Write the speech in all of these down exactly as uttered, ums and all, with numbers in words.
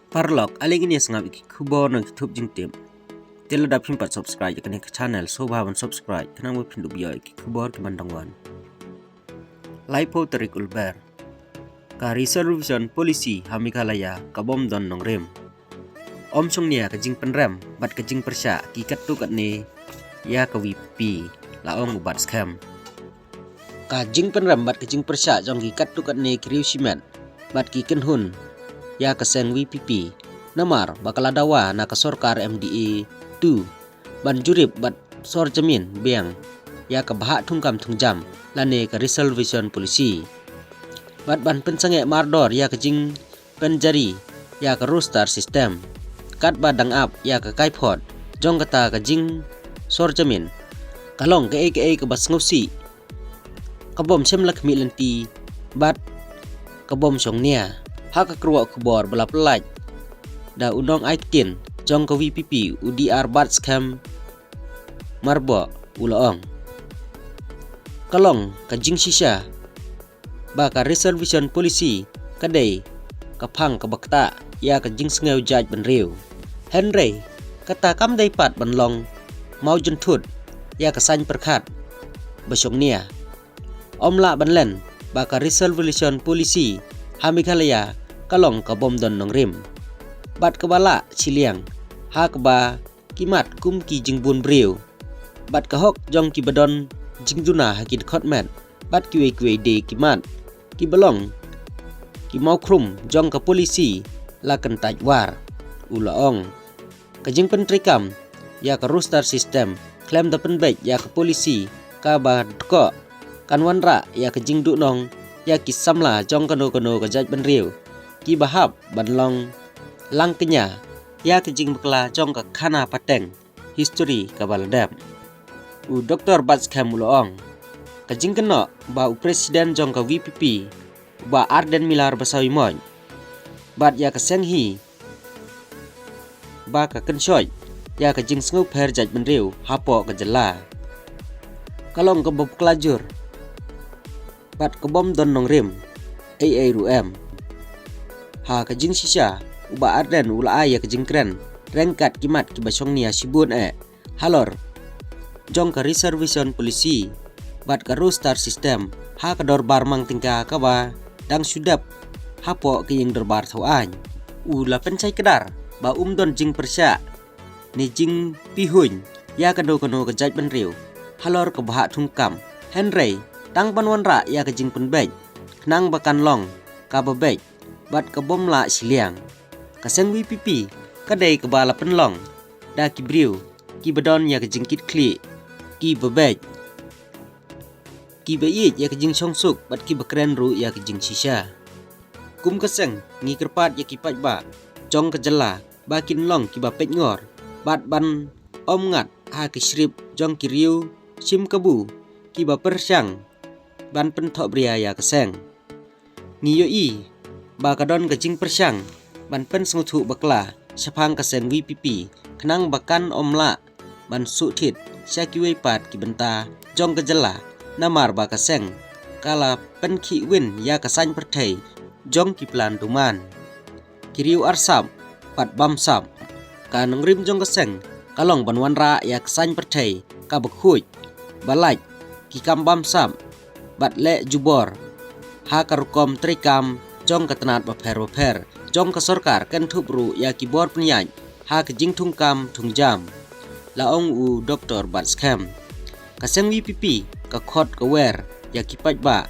Paralok, ale ngin ïa sngap ïa ki khubor na YouTube jingtip. Te lada phim pat subscribe ïa kane ka channel, sngewbha ban subscribe, khnang ba phin dup ïoh ïa ki khubor ki ban dang wan. Laiphew tarik u Lber. Ka reservation policy ha Meghalaya ka bym don nongrim. Ym shong nia ka jingpynrem bad ka jingpyrshah ki katto katne ïa ka VPP, la ong u Batskhem. Ka jingpynrem bad ka jingpyrshah jong ki katto katne ki riew shimet bad ki kynhun ïa ka seng VPP, namar ba ka la dawa na ka sorkar MDA two ban jurip bad sor jamin biang ïa ka bhah thungkam thungjam lane ka reservation policy. Bad ban pynsangeh mardor ïa ka jingpynjari ïa ka roster system, katba dang ap ïa ka kaiphod jong kata ka jingsor jamin, ka long kaei kaei kaba sngewsih, ka bym shym la khmih lynti bad ka bym shong nia. Ha ka kyrwoh khubor ba la pyllait da u nongai ktien jong ka VPP, u D R Batskhem Myrboh, u la ong, ka long ka jingshisha ba ka reservation policy ka dei ka phang kaba ktah ïa ka jingsngew jaitbynriew. Hynrei kata kam dei pat ban long mawjynthut ïa ka saiñ pyrkhat ba shong nia. Ym lah ban len ba ka reservation policy ha Meghalaya ka long ka bym don nongrim bad kaba lah shiliang ha kaba ki mat kum ki jingbun briew bad ka hok jong kiba don jingduna ha ki dkhot met bad kiwei kiwei de ki mat kiba long ki mawkhrum jong ka policy la kyntait war, u la ong. Ka jingpyntreikam ïa ka roster system khlem da pynbeit ïa ka policy kaba dkoh kan wanrah ïa ka jingduhnong ïa ki samla jong kano kano ka jaitbynriew kiba hap ban long lang kñia ïa ka jingbakla jong ka khana pateng history kaba la dep. U Doktor Batskhem u la ong, ka jingkynnoh ba u president jong ka VPP, u Bah Ardent Miller Basaiawmoit, bad ïa ka seng hi ba ka kynshoit ïa ka jingsngewpher jaitbynriew hapoh ka jylla, ka long kaba bakla jur bad ka bym don nongrim ei ei ruh em. Ha ka jingshisha, u Bah Ardent u la ai ïa ka jingkren ryngkat ki mat kiba shong nia shibun eh halor jong ka reservation policy bad ka roster system ha ka dorbar mang tyngka kaba dang shu dep hapoh ka ïing dorbar thaw aiñ. U la pynshai kdar ba um don jingpyrshah ne jingpihuiñ ïa kano kano ka jaitbynriew halor ka bhah thungkam, hynrei tang ban wanrah ïa ka jingpynbeit khnang ba kan long kaba beit bad ka bym lah shiliang. Ka seng VPP ka dei kaba la pynlong da ki briew kiba don ïa ka jingkitkhlieh, kiba beit, kiba ïeit ïa ka jingshongsuk bad kiba kren ruh ïa ka jingshisha. Kum ka seng, ngi kyrpad ïa ki paidbah jong ka jylla ba kin long kiba peitngor bad ban ym ngat ha ki shrip jong ki riew shim kabu kiba pyrshang ban pynthohbria ïa ka seng. Ngi ïohi ba ka don ka jingpyrshang ban pynsngewthuh bakla shaphang ka seng VPP khnang ba kan ym lah ban suh thied sha kiwei pat ki bynta jong ka jylla, namar ba ka seng ka la pynkhih win ïa ka saiñ pyrthei jong ki plan duman. Ki riew arsap bad bamsap. Ka nongrim jong ka seng ka long ban wanrah ïa ka saiñ pyrthei kaba khuid, ba lait ki kam bamsap bad leh jubor ha ka rukom treikam jong ka tnat bapher bapher jong ka sorkar, kynthup ruh ïa ki bor pynïaid ha ka jingthungkam thungjam, la ong u Doktor Batskhem. Ka seng VPP ka khot ka wer ïa ki paidbah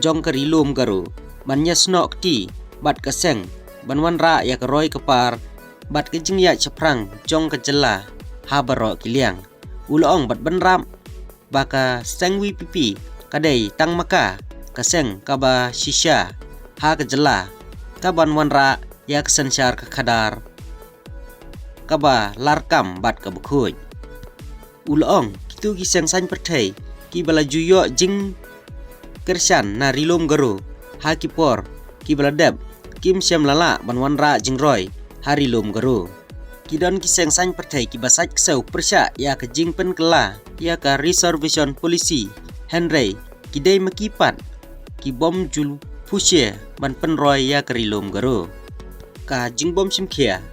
jong ka Ri Lum Garo ban ïasnoh kti bad ka seng ban wanrah ïa ka roi ka par bad ka jingïaid shaphrang jong ka jylla ha baroh ki liang. U la ong bad bynrap ba ka seng VPP ka dei tang ma ka ka seng kaba shisha ha ka jylla kaban wanrah ïa ka synshar ka khadar kaba larkam bad kaba khuid. U la ong, kito ki seng saiñ pyrthei kiba la ju ïoh jingkyrshan na Ri Lum Garo ha ki por kiba la dep, kim shym la lah ban wanrah jingroi ha Ri Lum Garo. Ki don ki seng saiñ pyrthei kiba sait ksew pyrshah ïa ka jingpynkylla ïa ka reservation policy, hynrei ki dei ma ki pat ki bym ju phushie ban pynroi ïa ka Ri Lum Garo. ka jingbym shimkhia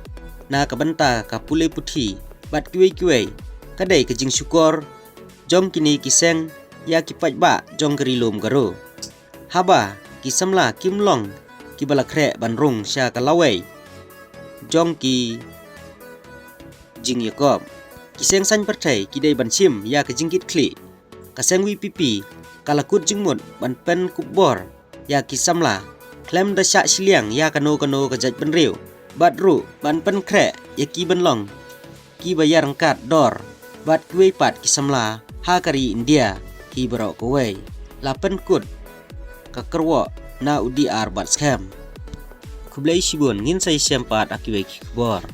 na ka bynta ka pule puthi bad kiwei kiwei, ka dei ka jingshukor jong kine ki seng ïa ki paidbah jong ka Ri Lum Garo. Haba ki samla kim long kiba la khreh ban rung sha ka lawei jong ki jingïakop, ki seng saiñ pyrthei ki dei ban shim ïa ka jingkitkhlieh. Ka seng VPP ka la kut jingmut ban pynkup bor ïa ki samla khlem da shah shiliang ïa kano kano ka jaitbynriew, bad ruh ban pynkhreh ïa ki ban long kiba ïaryngkat dor bad kiwei pat ki samla ha ka ri India hi baroh kawei. La pynkut ka kyrwoh na u D R Batskhem. Khublei shibun, ngin sa ïashem pat ha kiwei ki khubor.